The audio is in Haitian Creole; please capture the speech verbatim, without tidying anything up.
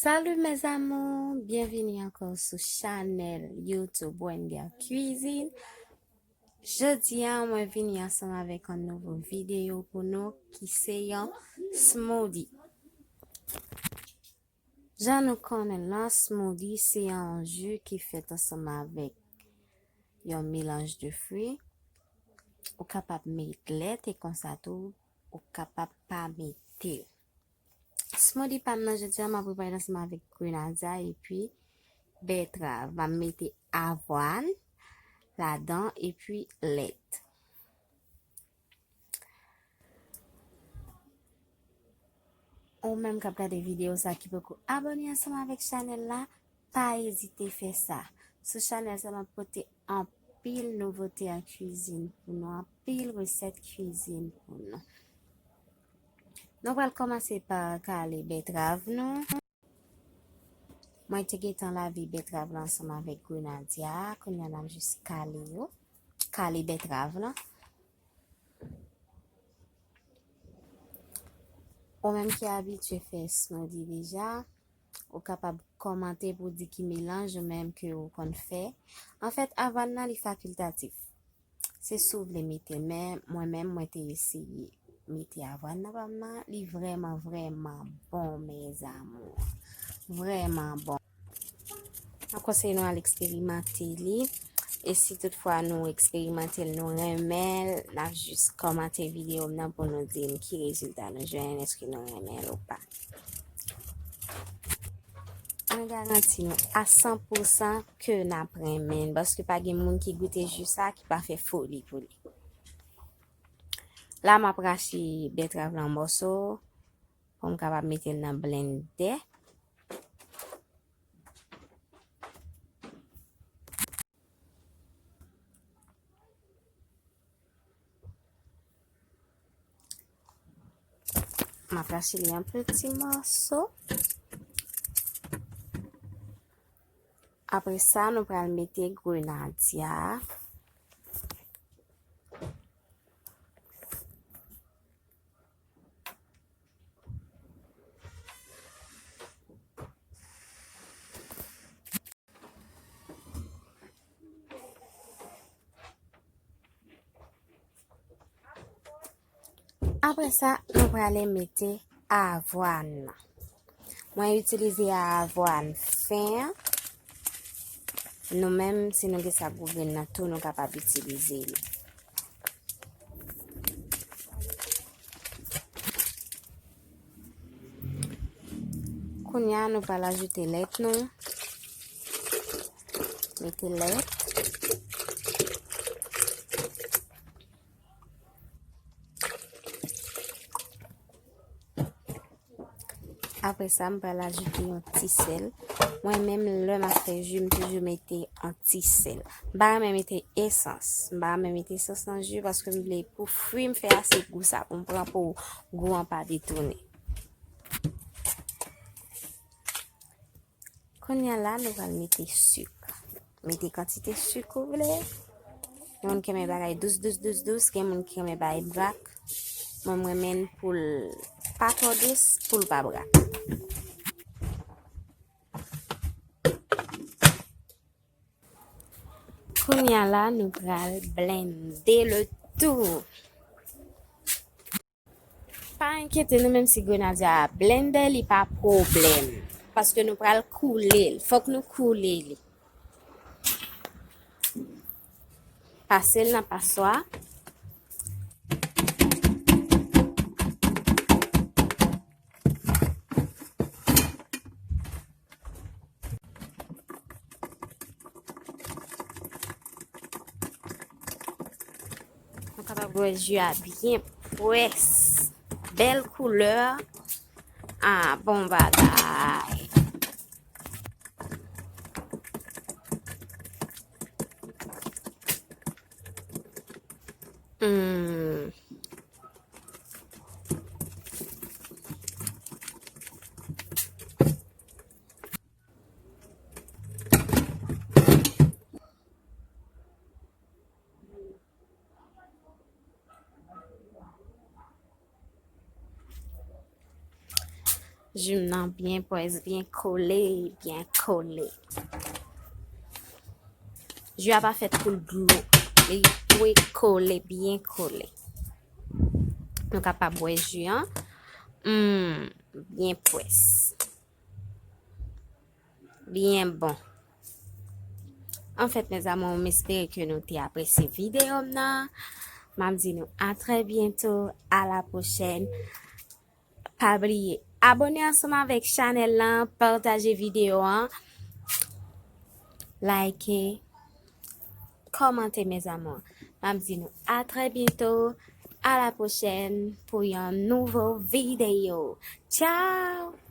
Salut mes amours, byenvini ankò sou chanèl YouTube Wender Cuisine. Jodi a, mwen vini ansanm avèk yon nouvo videyo pou nou ki se yon smoothie. Jan nou konnen l, smoothie se yon ji ki fèt ansanm avèk yon melanj de fwi. Ou kapab met lèt e konsa tou, ou kapab pa mete l. Smoothie pa m nan jodi a, m ap prepare l ansanm avèk grenadya epi bètrav. M ap mete avwàn ladan epi lèt. Ou menm k ap gade videyo sa ki poko abòne ansanm avèk chanèl la, pa ezite fè sa. Sou chanèl sa, m ap pote anpil nouvote an kwizin pou nou, anpil resèt kwizin pou nou. Nou pral kòmanse pa kale bètrav nou. Mwen te gentan lave bètrav la ansanm avèk grenadya, kounye a n ap jis kale yo. Kale bètrav la. Ou menm ki abitye fè smoothie deja, ou kapab kòmante pou di ki melanj ou menm ke ou konn fè. Anfèt, avwàn nan li fakiltatif. Se si w vle mete, men mwen menm, mwen te eseye mete avwàn nan pa m nan. Li vrèman, vrèman bon, mes amours. Vrèman bon. Mwen konseye nou al eksperimante li. E si toutfwa nou eksperimante l, nou renmen l, n ap jis kòmante videyo m nan pou nou di m ki rezilta nou jwenn, èske nou renmen l ou pa. Mwen garanti nou a san pou san ke n ap renmen l, paske pa gen moun ki goute ji sa ki pa fè foli pou li. La, m ap rache bètrav la an mòso pou m kapab mete l nan blendè. M ap rache li an piti mòso. Apre sa, nou pral mete grenadya. Apre sa, nou prale mete avwàn nan. Mwen itilize avwàn fen an. Nou menm, si nou gen sa gwo grenn nan tou, nou kapab itilize li. Kounye a, nou pral ajoute lèt nou. Mete lèt. Apre sa, m pral ajoute yon ti sèl. Mwen menm, lè m ap fè ji, m toujou mete yon ti sèl. M pa renmen mete esans. M pa renmen mete esans nan ji paske m vle pou fwi m fè a se gou sa pou m pran pou gou an pa detounen. Kounye a la, nou pral mete sik. Mete kantite sik ou vle. Gen moun ki renmen bagay dous, dous, dous, dous. Gen moun ki renmen bagay brak. Mwen, mwen renmen l pou l pa twò dous, pou l pa brak. Kounye a la, nou pral blende le tou. Pa enkyete nou, menm si grenadya a blende, li pa pwoblèm. Paske nou pral koule l. Fòk nou koule li. Pase l nan paswa. Nou kapab wè ji a byen pwès. Bèl koulè. Ah, bon bagay. Hmm. Ji m nan byen pwès, byen kole, byen kole. Ji a pa fèt pou l dlo. Li dwe kole, byen kole. Nou kapab bwè ji an. Hmm, byen pwès. Byen bon. Anfèt, mes amours, m espere ke nou te apresye videyo m nan. M ap di nou a trè byento, a la pwochèn. Pa bliye abone ansanm avèk chanèl lan, pataje videyo an, like, kòmante, mes amours. M ap di nou a trè byento, a la pwochèn pou yon nouvo videyo. Tchao!